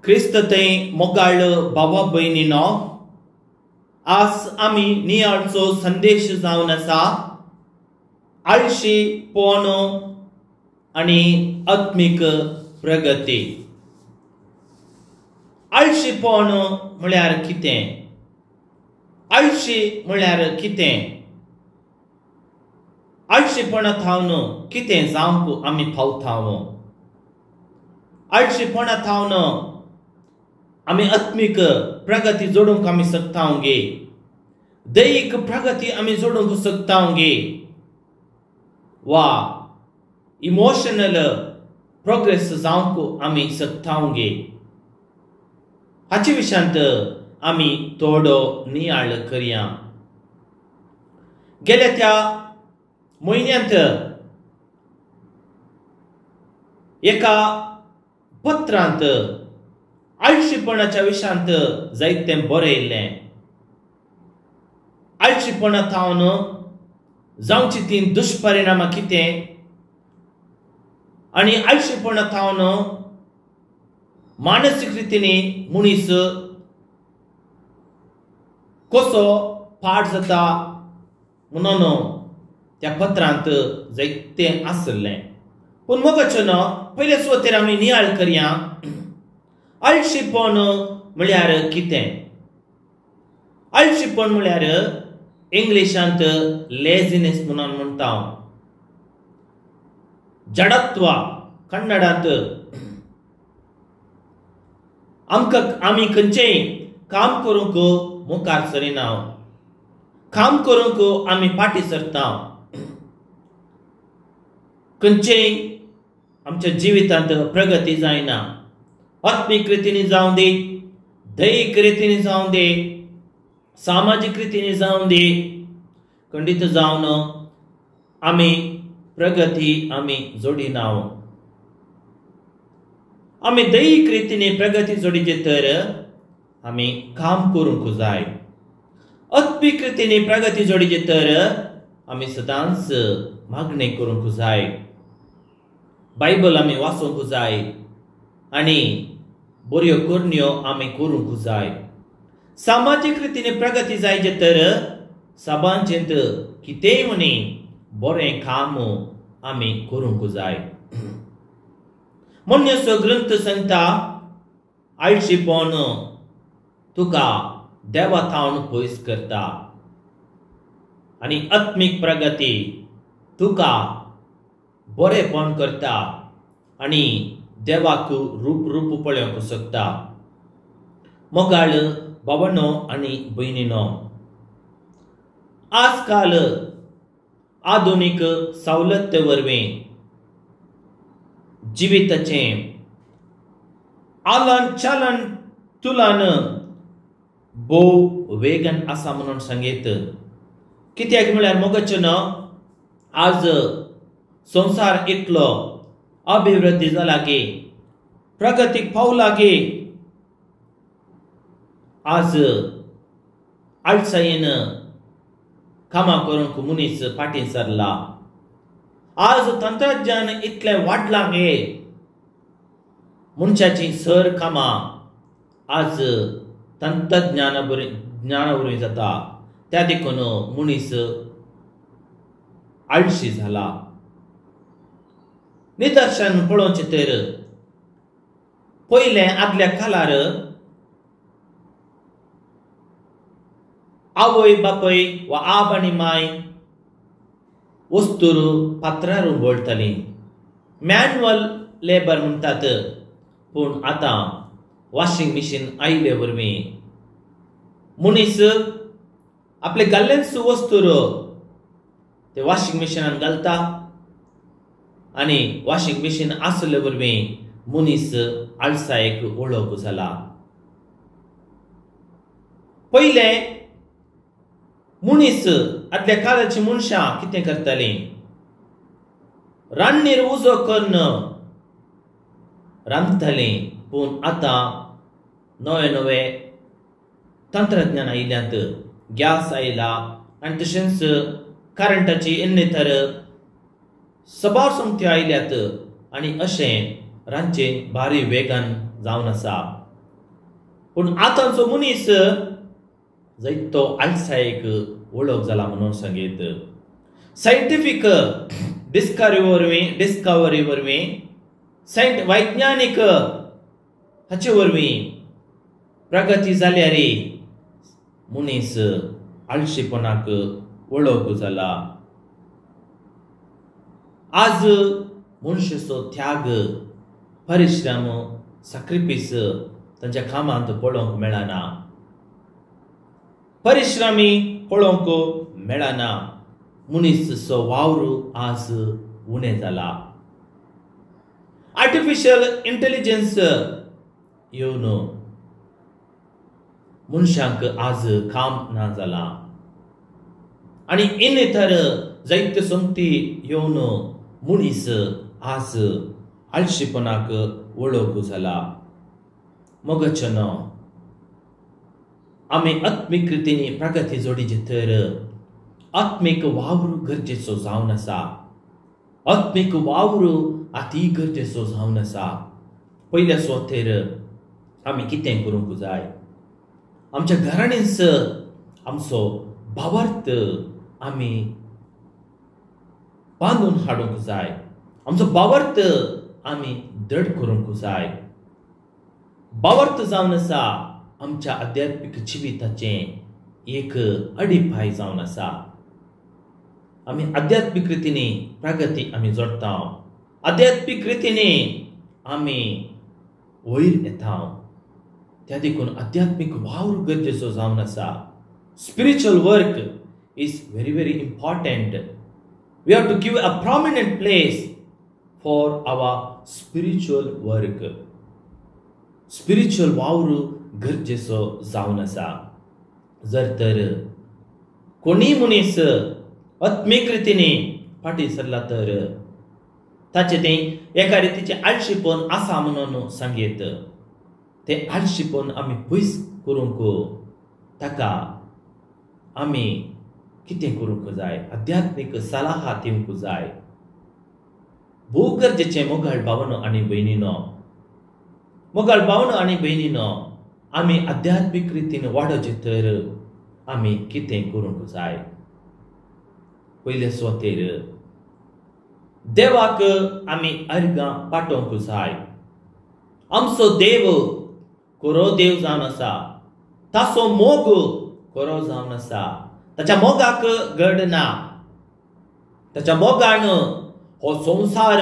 क्रिस्त थंय मोगाळ बाबा भयणीनो, आज आमी नियाळचो संदेश जावन आसा आळशीपण आनी आत्मीक प्रगती। आळशीपण म्हळ्यार कितें? आळशी म्हळ्यार कितें? आळशीपणा थावन कितें जावंक आमी पावताव? आळशीपणा थावन आमी आत्मीक प्रगती जोडूंक आमी शकता गे, दैहीक प्रगती आमी जोडूंक शकता गे, वा इमोशनल प्रोग्रेस जावंक आमी शकता गे? हाचे विशयांत आमी थोडो नियाळ करया। गेल्या त्या म्हयन्यांत एका पत्रांत आळशीपणाच्या विशयांत जायतें बरयल्लें। आळशीपणा थावन जावची तीं दुश्परिणामां कितें आनी आळशीपणा थावन मानसीक रितीन मनीस कसो पाड जाता म्हणून त्या पत्रांत जायतें आसलें। पूण मगचें न्हू पयले सुवातेर आमी नियाळ करया आळशीपण म्हळ्यार कितें? आळशीपण म्हळ्यार इंग्लिशांत लेझिनेस म्हणून म्हणटा, जडत्व कन्नडांत। आमकां आमी खंयचेंय काम करूंक मुखार सरिना, काम करूंक आमी फाटीं सरता, खंयचेय आमच्या जिवितांत प्रगती जायना। आत्मीक रितीन जावं दी, दैहीक रितीन जावं दी, सामाजीक रितीन जावं दी, खंडीत जावन आमी प्रगती आमी जोडिना। आमी दैहीक रितीन प्रगती जोडीचे तर आमी काम करूंक जाय, आत्मीक रितीन प्रगती जोडीचे तर आमी सदांच मागणें करूंक जाय, बायबल आमी वाचूंक जाय आनी बऱ्यो करण्यो आमी करूंक जाय। सामाजीक रितीन प्रगती जायचे तर समाजांत कितेंय म्हणी बरें काम आमी करूंक जाय। म्हणून ग्रंथ सांगता आळशीपण तुका देवा थावन पयस करता आनी आत्मीक प्रगती तुका बरेंपण करता आनी देवाक रूप रूप पळोवंक शकता। मोगाळ बाबानो आनी भयणीनो, आजकाल आधुनीक सवलते वरवीं जिविताचें आलन चालन तुलन भोव वेगान आसा म्हणून सांगीत। कित्याक म्हळ्यार मोगाचें न्हू आज संवसार इतलो अभिवृद्धी जाला की, प्रगतीक पावला की आज आळसायेन कामां करूंक मनीस फाटीं सरला। आज तंत्रज्ञान इतलें वाडलां गे मनशाचीं सर कामां आज तंत्रज्ञाना ज्ञाना वरवीं जाता, त्या देखून मनीस आळशी जाला। निदर्शन पळोवचें तर पयलें आदल्या काळार आवय बापूय वा आब आनी माय वस्तूर पात्रार उबळटालीं, मॅन्युअल लेबर म्हणटात। पूण आतां वॉशिंग मशीन आयिल्ले वरवीं मनीस आपले घाल्लेच वस्तूर ते वॉशिंग मशिनान घालता आनी वॉशिंग मशीन आसले वरवीं मनीस आळसायेक वळख जाला। पयलें मनीस आदल्या काळाची मनशां कितें करतालीं, रान्नीर उजो करून रांदतालीं। पूण आतां नवे नवे तंत्रज्ञान आयिल्ल्यांत, गॅस आयला आनी तशेंच करंटाची इन्नीतर सबार सोमत्यो आयल्यात आनी अशें रांदचें भारी वेगान जावन आसा। पूण आतांचो मनीस जायतो आळसायेक वळख जाला म्हणून सांगीत. सायंटिफीक डिस्कवरी वरवीं वैज्ञानीक हाचे वरवीं प्रगती जाल्यार मनीस आळशीपणाक वळख जाला. आज मनशाचो त्याग, परिश्रम, साक्रिफीस तांच्या कामांत पळोवंक मेळना, परिश्रमी पळोवंक मेळना. मनीसचो वावर आज उणें जाला. आर्टिफिशियल इंटेलिजन्स येवन मनशांक आज काम ना जालां आनी इन तर जायते संगती येवन मनीस आज आळशीपणाक वळख जाला. मगचन आमी आत्मीक रितीन प्रगती जोडीचे तर आत्मीक वावर गरजेचो जावन आसा. आत्मीक वावर अती गरजेचो जावन आसा. पयल्या सुवातेर आमी कितें करूंक जाय? आमच्या घराणीच आमचो भावार्थ आमी बांदून हाडूंक जाय. आमचो भावार्थ आमी दृढ करूंक जाय. भावार्थ जावन आसा आमच्या आध्यात्मीक जिविताचें एक अडिपाय जावन आसा. आमी आध्यात्मीक रितीन प्रगती आमी जोडटा, आध्यात्मीक रितीन आमी वयर येता. त्या देखून आध्यात्मीक वावर गरजेचो जावन आसा. Spiritual work is very very important. We have to give a prominent place for our spiritual work. Spiritual वावर गरजेचो जावन आसा. जर तर कोणी मनीस आत्मीक रितीन फाटीं सरला तर ताचें तें एका रितीचें आळशीपण आसा म्हणून सांगयत. तें आळशीपण आमी पयस करूंक ताका आमी कितें करूंक जाय? आध्यात्मीक सलाहा दिवंक जाय. भोव गरजेचें मोगाळ भावनो आनी भयणीनो, मोगाळ भावनो आनी भयणीनो, आमी आध्यात्मीक रितीन वाडोवचें तर आमी कितें करूंक जाय? पयले सुवातेर देवाक आमी अर्गां पाठोवंक जाय. आमचो देव खरो देव जावन आसा, ताचो मोग खरो जावन आसा. ताच्या मोगाक गड ना. ताच्या मोगान हो संवसार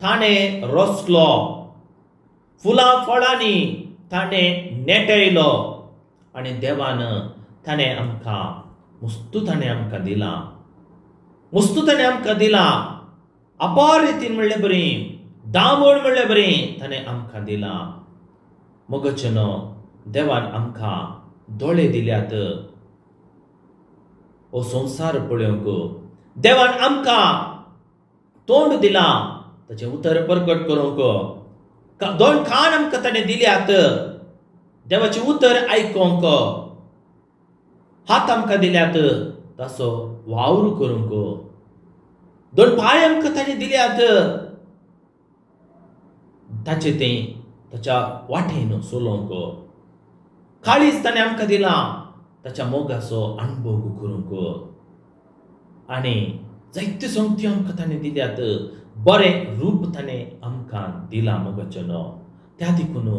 ताणें रचलो, फुलां फळांनी ताणें नेटयलो आनी देवान ताणें आमकां मुस्तू ताणें आमकां दिलां, मुस्तू ताणें आमकां दिलां. अपार रितीन म्हणलें बरी, दामोड म्हणलें बरी ताणें आमकां दिलां. मगचन देवान आमकां दोळे दिल्यात हो संवसार पळोवंक, देवान आमकां तोंड दिलां ताचें उतर प्रकट करूंक, दोन कान आमकां ताणें दिल्यात देवाचें उतर आयकोंक, हात आमकां दिल्यात ताचो वावर करूंक, दोन पांय आमकां ताणें दिल्यात ताचें तें ताच्या वाटेन चलोवंक, काळीज ताणें आमकां दिलां ताच्या मोगाचो अणभव करूंक आनी जायत्यो संगत्यो आमकां ताणें दिल्यात, बरें रूप ताणें आमकां दिलां मोगाचें. त्या देखून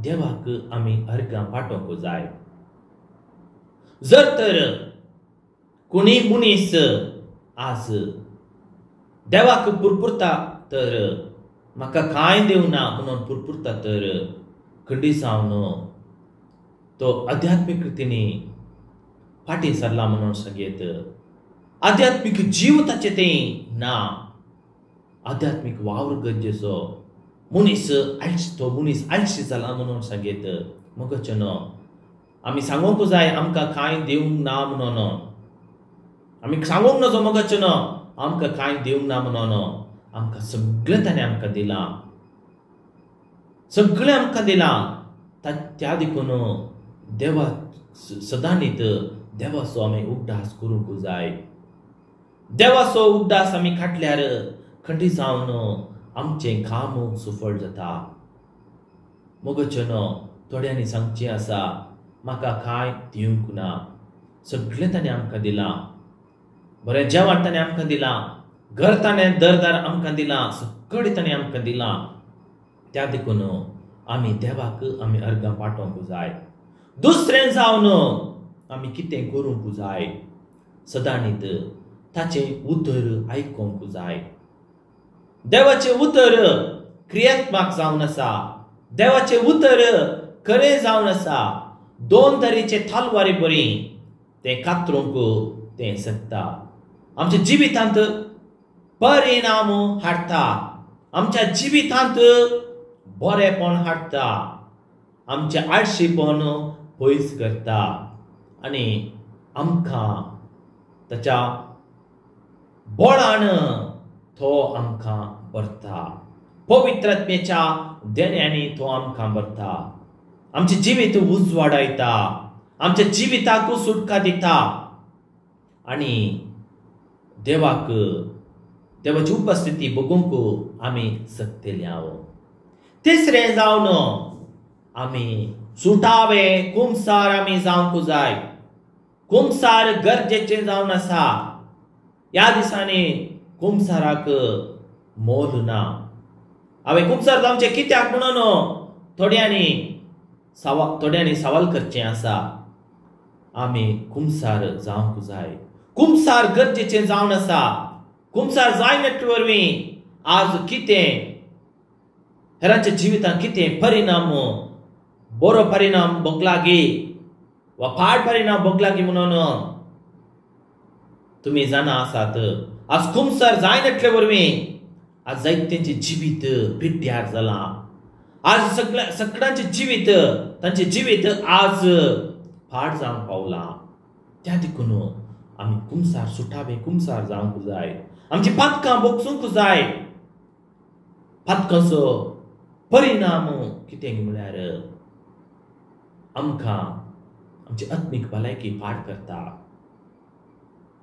देवाक आमी अर्गां पाठोवंक जाय. जर तर कोणी मनीस आज देवाक पुरपुरता तर म्हाका कांय दिवना म्हणून पुरपुरता तर खंडी जावन तो आध्यात्मीक रितीन फाटीं सरला म्हणून सांगयत. आध्यात्मीक जीव ताचें तें ना. आध्यात्मीक वावर गरजेचो. मनीस आळशी, तो मनीस आळशी जाला म्हणून सांगयत. मगचें आमी सांगूंक जाय आमकां कांय दिवंक ना म्हणून. आमी सांगूंक नजो मगचें आमकां कांय दिवंक ना म्हणून. आमकां सगळें ताणें आमकां दिलां, सगळें आमकां दिलां. त्या देखून देवा सदांनीत देवाचो आमी उगडास करूंक जाय. देवाचो उगडास आमी काडल्यार खंडी जावन आमचें काम सुफळ जाता. मगचें थोड्यांनी सांगचें आसा म्हाका कांय दिवंक ना, सगळें ताणें आमकां दिलां, बरें जेवण ताणें आमकां दिलां, घर ताणें दरदार आमकां दिलां, सगळें ताणें आमकां दिलां। त्या देखून आमी देवाक आमी अर्गां पाठोवंक जाय। दुसरें जावन आमी कितें करूंक जाय, सदांनीत ताचें उतर आयकूंक जाय। देवाचें उतर क्रियात्मक जावन आसा, देवाचें उतर खरें जावन आसा। दोन तरेचे तलवारी बरी तें कातरूंक तें शकता, आमच्या जिवितांत परिणाम हाडटा, आमच्या जिवितांत बरेपण हाडटा, आमचें आळशीपण पयस करता आनी आमकां ताच्या बळान तो आमकां भरता, पवित्रत्मेच्या देण्यांनी तो आमकां भरता, आमचें जिवीत उजवाडायता, आमच्या जिविताक सुटका दिता आनी देवाक देवाची उपस्थिती बगूंक आमी शकतले हांव। तिसरें जावन आमी सुटावे कुमसार आमी जावंक जाय। कुमसार गरजेचें जावन आसा। ह्या दिसांनी कुमसाराक मोल ना। हांवें कुमसार जावचें कित्याक म्हणून थोड्यांनी सवाल करचें आसा। आमी कुमसार जावंक जाय, कुमसार गरजेचें जावन आसा। कुमसार जायना वरवीं आज कितें हेरांच्या जिवितांत कितें परिणाम, बरो परिणाम भोगलागी वा पाड परिणाम भोगलागी म्हणून तुमी जाणा आसात। आज कुमसार जायनातले वरवीं आज जायत्यांचें जिवीत पिड्ड्यार जालां। आज सगळ्यांचें जिवीत, तांचें जिवीत आज पाड जावंक पावलां। त्या देखून आमी कुमसार सुटावे कुमसार जावंक जाय, आमची पातकां भोगसूंक जाय। पातकांचो परिणाम कितें म्हळ्यार आमकां आमची आत्मीक भलायकी पाड करता।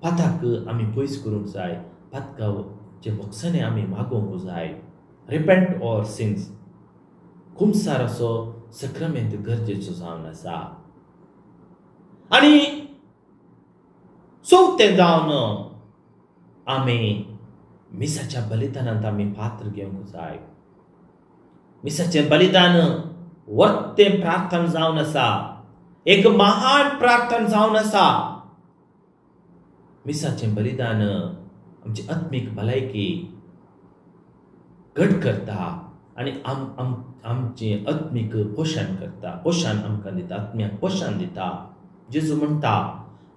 पाताक आमी पयस करूंक जाय, पातकाचे भोगसणे आमी मागोवंक जाय। रिपेंट ऑर सिन्स, कुमसाराचो सक्रामेंत गरजेचो जावन आसा। आनी चवथें जावन आमी मिसाच्या बलिदानांत आमी पात्र घेवंक जाय। मिसाचें बलिदान वर्तें प्रार्थना जावन आसा, एक महान प्रार्थना जावन आसा। मिसाचें बलिदान आमची आत्मीक भलायकी घट करता आनी आमचें आत्मीक पोशण करता, पोशण आमकां दिता, आत्म्याक पोशण दिता। जेजू म्हणटा,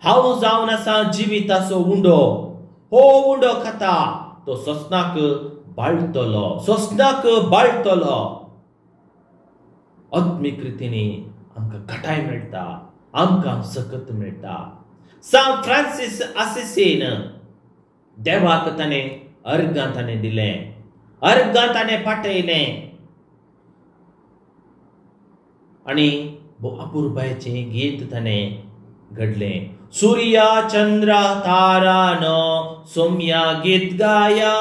हांव जावन आसा जिविताचो उंडो, हो उंडो खाता तो सोसनाक बाळटलो, सोसनाक बाळटलो। आत्मीक रितीनी आमकां घटाय मेळटा, आमकां सकत मेळटा। सांत फ्रांसीस आसिसीन देवाक ताणें अर्गां ताणें दिलें, अर्गां ताणें पाठयलें आनी अपुरबायेचें गीत ताणें घडलें। सूर्या चंद्रा तारानो सोम्या गीत गाया,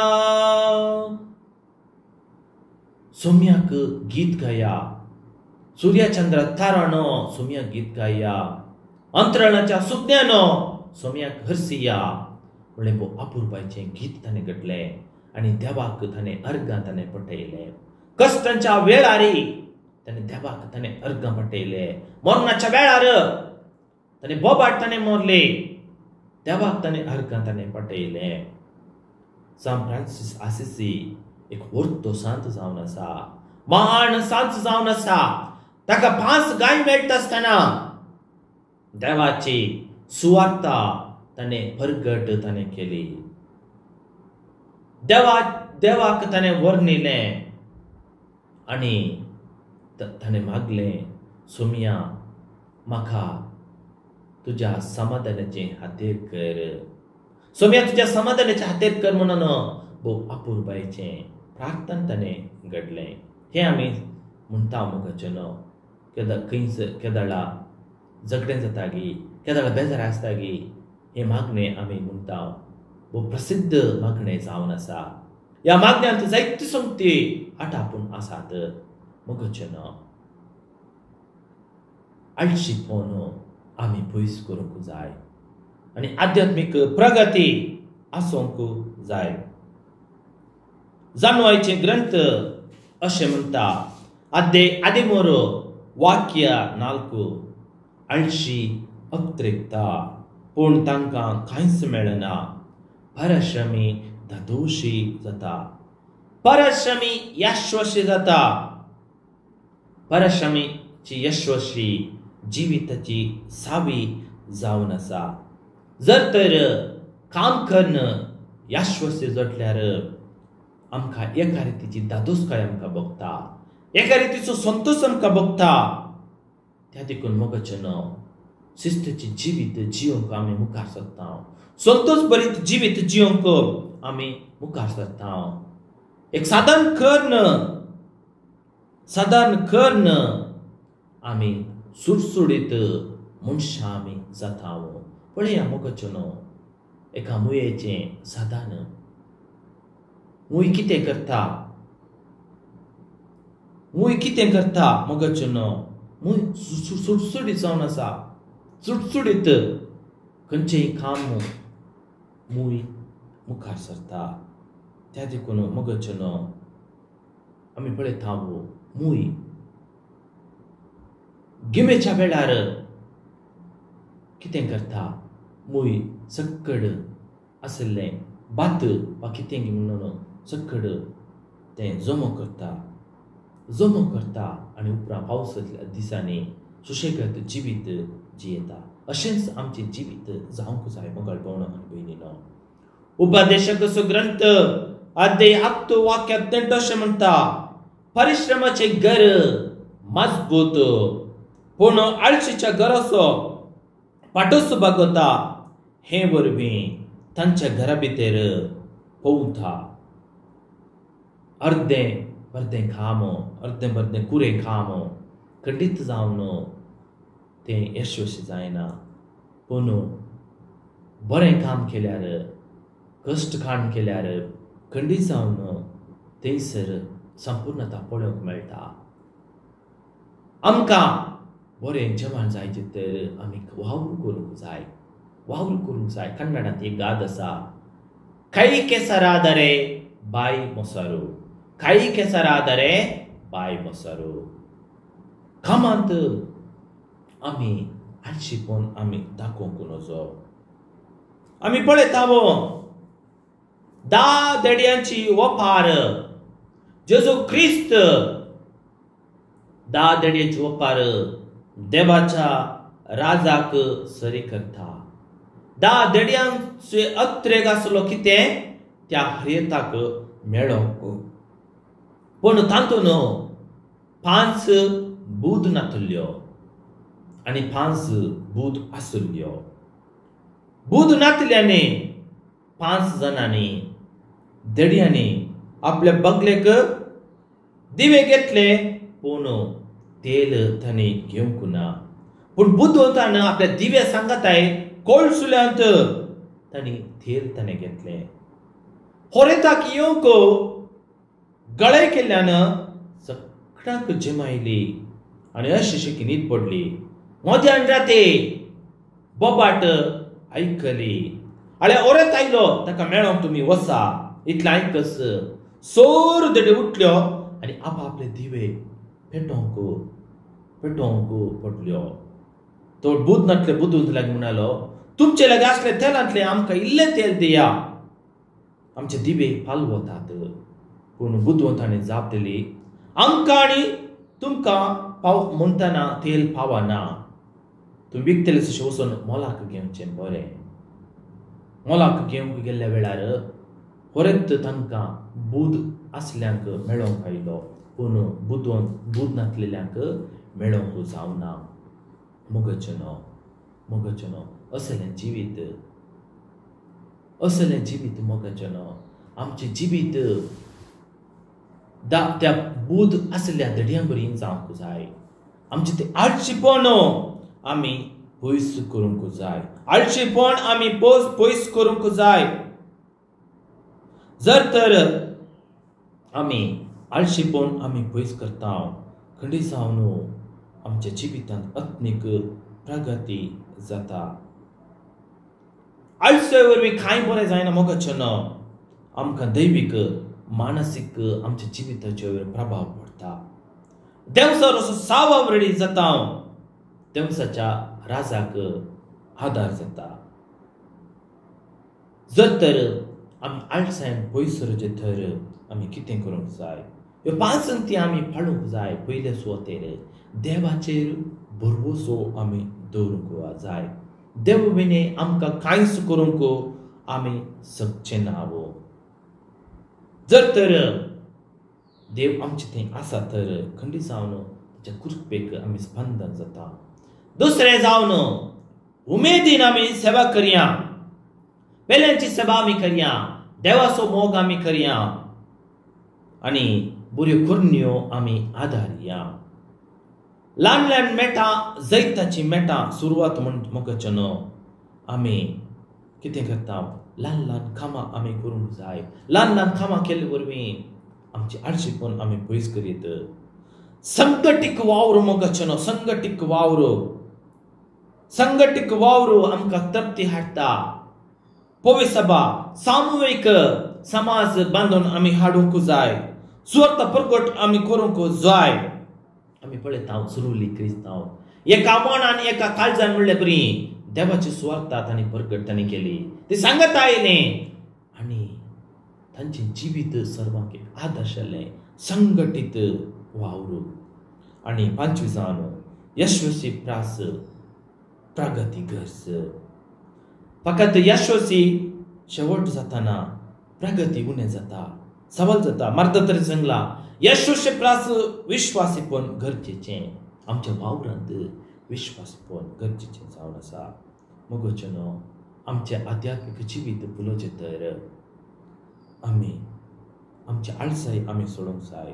सोम्याक गीत गाया, सूर्या चंद्रा तारानो सोम्या गीत गाया, अंतराळाच्या सुज्ञानो सोम्याक हरसिया म्हणलें भोव अपुरबायेचें गीत ताणें घडलें आनी देवाक ताणें अर्गां ताणें पटयलें। कश्टांच्या वेळार ताणें देवाक ताणें अर्गां पटयलें, मरणाच्या वेळार ताणें बोबाट ताणें मोरले, देवाक ताणें अर्गां ताणें पटयलें। सांत फ्रांसीस आसिसी एक व्हडलो सांत जावन आसा, महान सांत जावन आसा। ताका 5 गाय मेळटा आसतना देवाची सुवार्ता ताणें परगट ताणें केली, देवाक ताणें वर्णिलें आनी ताणें मागलें, सोम्या म्हाका तुज्या समाधानाचें हातेर कर, सोम्या तुज्या समाधानाचें हातेर कर म्हणून भोव अपुरबायेचें प्रार्थना ताणें घडलें। हें आमी म्हणटा मोगाचें न्हू, खंयच केदळा झगडें जाता गी, केदळा बेजार आसता गी, हें मागणें आमी म्हणटा। भोव प्रसिद्ध मागणें जावन आसा। ह्या मागण्यांत जायती सोमती आटापून आसात मोगाचें न्हू। आळशीपण आमी पयस करूंक जाय आनी आध्यात्मीक प्रगती आसूंक जाय. जानवायचे ग्रंथ अशें म्हणटा, आद्ये आदिमोर वाक्य 4, आळशी अत्रेकता पूण तांकां कांयच मेळना, परश्रमी धादोशी जाता, परश्रमी यशस्वी जाता. परश्रमीची यशस्वी जिविताची सावी जावन आसा. जर तर काम करून यशस्वी जोडल्यार आमकां एका रितीची धादोसकाय आमकां भोगता, एका रितीचो संतोश आमकां भोगता. त्या देखून मोगाचें शिस्तीचें जिवीत जिवंक आमी मुखार सरता, संतोश भरीत जिवीत जिवंक आमी मुखार सरता. एक साधन करून आमी सुडसुडीत मनशां आमी जाता. पळया मोगाचें एका मुयेचें साधन, मूय कितें करता, मूय कितें करता मोगाचें, मूय सुडसुडीत जावन आसा, सुडसुडीत खंयचेंय काम मूय मुखार सरता. त्या देखून मोगाचें आमी पळयता मूय गिमेच्या वेळार कितें करता, मूय सक्कड आशिल्लें भात वा कितें म्हणून सक्कड तें जमो करता, जमो करता आनी उपरांत पावसांतल्या दिसांनी सुशेगाद जिवीत जियेता. अशेंच आमचें जिवीत जावंक जाय मोगाळ भोवण आनी भयणीनो. उपदेशकाचो ग्रंथ अध्याय 8 वाक्य 8 अशें म्हणटा, परिश्रमाचें घर मजबूत पूण आळशीच्या घराचो पाटोस बागवता, हे वरवीं तांच्या घरा भितर पोवता. अर्दें बर्दें काम, अर्दें बर्दें कुरें काम खंडीत जावन तें यशस्वी जायना. पूण बरें काम केल्यार, कश्ट काण केल्यार खंडीत जावन थंयसर संपूर्णता पळोवंक मेळटा. आमकां बरें जेवण जायचें तर आमी वावर करूंक जाय, वावर करूंक जाय. कन्नडांत एक गाद आसा, काई केसरादरे बाय मोसारू, काई केसरादरे बाय मोसारू. कामांत आमी आळशीपण आमी दाखोवंक नजो. आमी पळयता 10 देड्यांची ओपार, जेजू क्रिस्त 10 देड्यांची ओपार देवाच्या राजाक सरी करता. 10 देड्यांचे अत्रेग आसलो कितें त्या हरयताक मेळोंक, पूण तातूंत 5 बूद नातल्यो आनी 5 बूद आसल्यो. बूद नातल्यांनी 5 जाणांनी देड्यांनी आपल्या बगलेक दिवे घेतले पूण तेल तांणी घेवंक ना. पूण बुदवंतान आपल्या दिव्या सांगाताय कोळसुल्यांत तांणी तेल ताणें घेतलें. होरेताक येवंक गळे केल्ल्यान सगळ्यांक जिमायली आनी अशी न्हीद पडली. मध्यान राती बोबाट आयकली, आळे ओरेत आयलो ताका मेळोंक तुमी वसा. इतलें आयकस सोर देडे उठल्यो आनी आपआपले दिवे पेटोवंक पेटोवंक पडल्यो. तो बुद नातले बुदूंत लागीं म्हणालो, तुमचे लागीं आसले तेलांतलें आमकां इल्लें तेल दिया, आमचे दिवे पालवतात. पूण बुदवंतांनी जाप दिली, आमकां आनी तुमकां पाव म्हणटना तेल पावना, तुमी विकतले तशें वचून मोलाक घेवचें बरें. मोलाक घेवंक गेल्ल्या वेळार परत तांकां बूद आसल्यांक मेळोवंक आयलो, पूण बुदवंत बूद नातलेल्यांक मेळोवंक जावना. मोगाचें मोगाचें असलें जिवीत, असलें जिवीत मोगाचें आमचें जिवीत त्या बूद आसल्या धड्यां बरी जावंक जाय. आमचें तें आळशीपण आमी पयस करूंक जाय, आळशीपण आमी पयस करूंक जाय. जर तर आमी आळशीपण आमी पयस करता, खंडीत जावन आमच्या जिवितांत आत्मीक प्रगती जाता. आळसाय वरवीं कांय बरें जायना मोगाचें न्हू, आमकां दैवीक मानसीक आमच्या जिविताचेर प्रभाव पडटा. देवसार असो सावरेडी जाता, देवसाच्या राजाक आदार जाता. जर तर आमी आळसायन पयस उरचें तर आमी कितें करूंक जाय? ह्यो पांच संगती आमी पाळूंक जाय. पयले सुवातेर देवाचेर भरवसो आमी दवरूंक जाय. देव विणे आमकां कांयच करूंक आमी शकचे ना. जर तर देव आमचे थंय आसा तर खंडीत जावन ताच्या कृपेक आमी स्पंदन जाता. दुसरें जावन उमेदीन आमी सेवा करया, पेल्यांची सेवा आमी करया, देवाचो मोग आमी करया आनी बऱ्यो करण्यो आमी आदारया. ल्हान ल्हान मेटां जैताची मेटां सुरवात म्हण मोगाचें न्हू आमी कितें करता? ल्हान ल्हान कामां आमी करूंक जाय. ल्हान ल्हान कामां केल्ले वरवीं आमची आळशीपण आमी पयस करीत. संघटीक वावर मोगाचें न्हू, संघटीक वावर, संघटीक वावर आमकां तृप्ती हाडटा. पवी सभा सामुहीक समाज बांदून आमी हाडूंक जाय. सुवार्थ प्रगट आमी करूंक जाय. आमी पळयता सुरुली क्रिस्तांव एका मनान एका काळजान म्हणले बरी देवाची सुवार्थ तांणी प्रगट तांणी केली, ती सांगत आयलें आनी तांचें जिवीत सर्वांक आदर्श जालें, संघटीत वावर. आनी पांचवी जावन यशस्वी प्रास प्रगती गरज. फकत यशस्वी शेवट जाताना प्रगती उणें जाता, सवाल जाता. मर्द तरी सांगला यशस्वी प्रास विश्वासीपण गरजेचें. आमच्या वावरांत विश्वासीपण गरजेचें जावन आसा. मोगाचें न्हू आमचें आध्यात्मीक जिवीत फुलोवचें तर आमी आमची आळसाय आमी सोडूंक जाय.